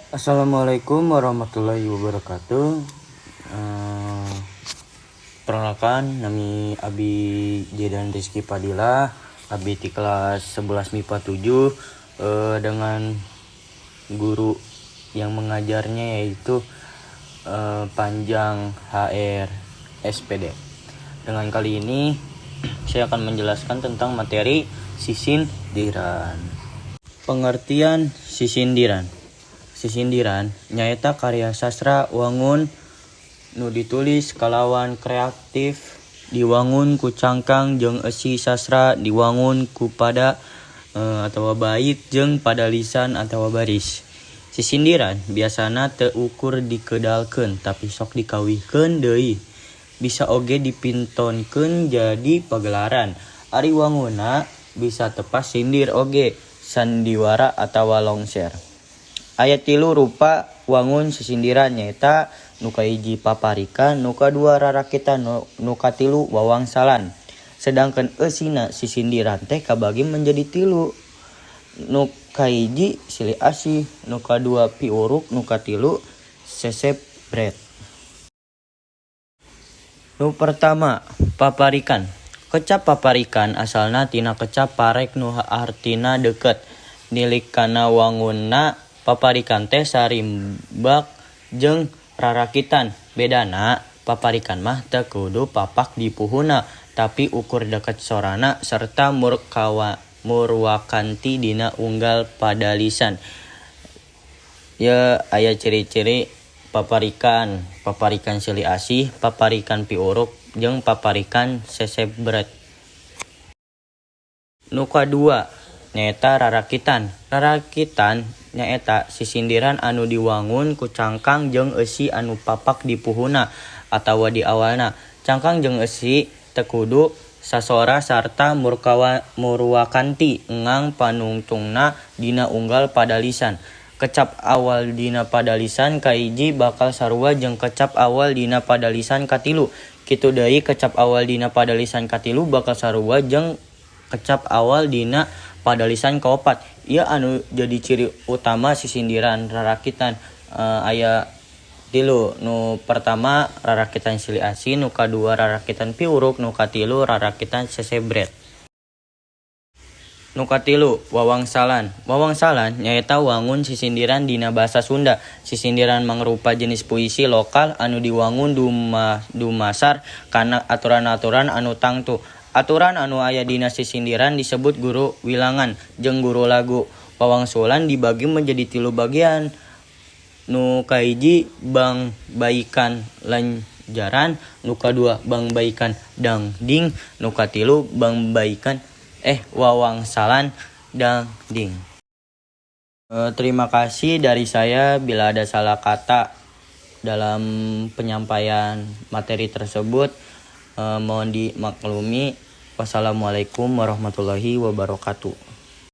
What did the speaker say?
Assalamualaikum warahmatullahi wabarakatuh. Perkenalkan, nami Abi Jedan Rizky Padilla, Abi di kelas 11 MIPA 7, dengan guru yang mengajarnya yaitu Panjang HR SPD. Dengan kali ini saya akan menjelaskan tentang materi sisindiran. Pengertian sisindiran. Sisindiran nyaeta karya sastra wangun nu ditulis kalawan kreatif, diwangun ku cangkang jeung eusi sastra, diwangun ku pada atawa bait jeung padalisan atawa baris. Sisindiran biasana teu ukur dikedalkeun, tapi sok dikawihkeun deui. Bisa oge dipintonkeun jadi pagelaran. Ari wangunna bisa tepas sindir oge sandiwara atawa longser. Aya tilu rupa wangun sisindiran, nyaeta nu kahiji paparikan, nu kadua rarakitan, nu katilu wawangsalan. Sedangkan eusina sisindiran teh kabagi menjadi tilu. Nu kahiji silih asih, nu kadua piuruk, nu katilu sesebret. Nu pertama, paparikan. Kecap paparikan asalna tina kecap parek nu hartina deukeut. Nilik kana wangunna, paparikan teh sarimbak jeung rarakitan. Bedana, paparikan mah teu kudu papak di puhuna, tapi ukur deket sorana serta murwakanti dina unggal padalisan. Ieu aya ciri-ciri paparikan: paparikan silih asih, paparikan piuruk, jeung paparikan sesebret. Nu kadua nyaeta rarakitan. Rarakitan nyaeta sisindiran anu diwangun ku cangkang jeung eusi anu papak di puhuna atawa di awalna. Cangkang jeung eusi teu kudu sasora sarta murwakanti engang panungtungna dina unggal padalisan. Kecap awal dina padalisan kahiji bakal sarua jeung kecap awal dina padalisan katilu. Kitu deui, kecap awal dina padalisan katilu bakal sarua jeung kecap awal dina padalisan kaopat. Ieu anu jadi ciri utama sisindiran rarakitan. Aya tilu: nu pertama rarakitan silih asih, nu kadua rarakitan piuruk, nu katilu rarakitan sesebret. Nu katilu, wawangsalan. Wawangsalan nyaeta wangun sisindiran dina basa Sunda. Sisindiran mangrupa jenis puisi lokal anu diwangun dumasar kana aturan-aturan anu tangtu. Aturan anu aya dina sisindiran disebut guru wilangan jeung guru lagu. Wawangsulan dibagi menjadi tilu bagian. Nu kahiji bangbaikan lanjaran, nu kadua bangbaikan dangding, nu katilu bangbaikan wawangsalan dangding. Terima kasih dari saya. Bila ada salah kata dalam penyampaian materi tersebut, mohon dimaklumi. Wassalamualaikum warahmatullahi wabarakatuh.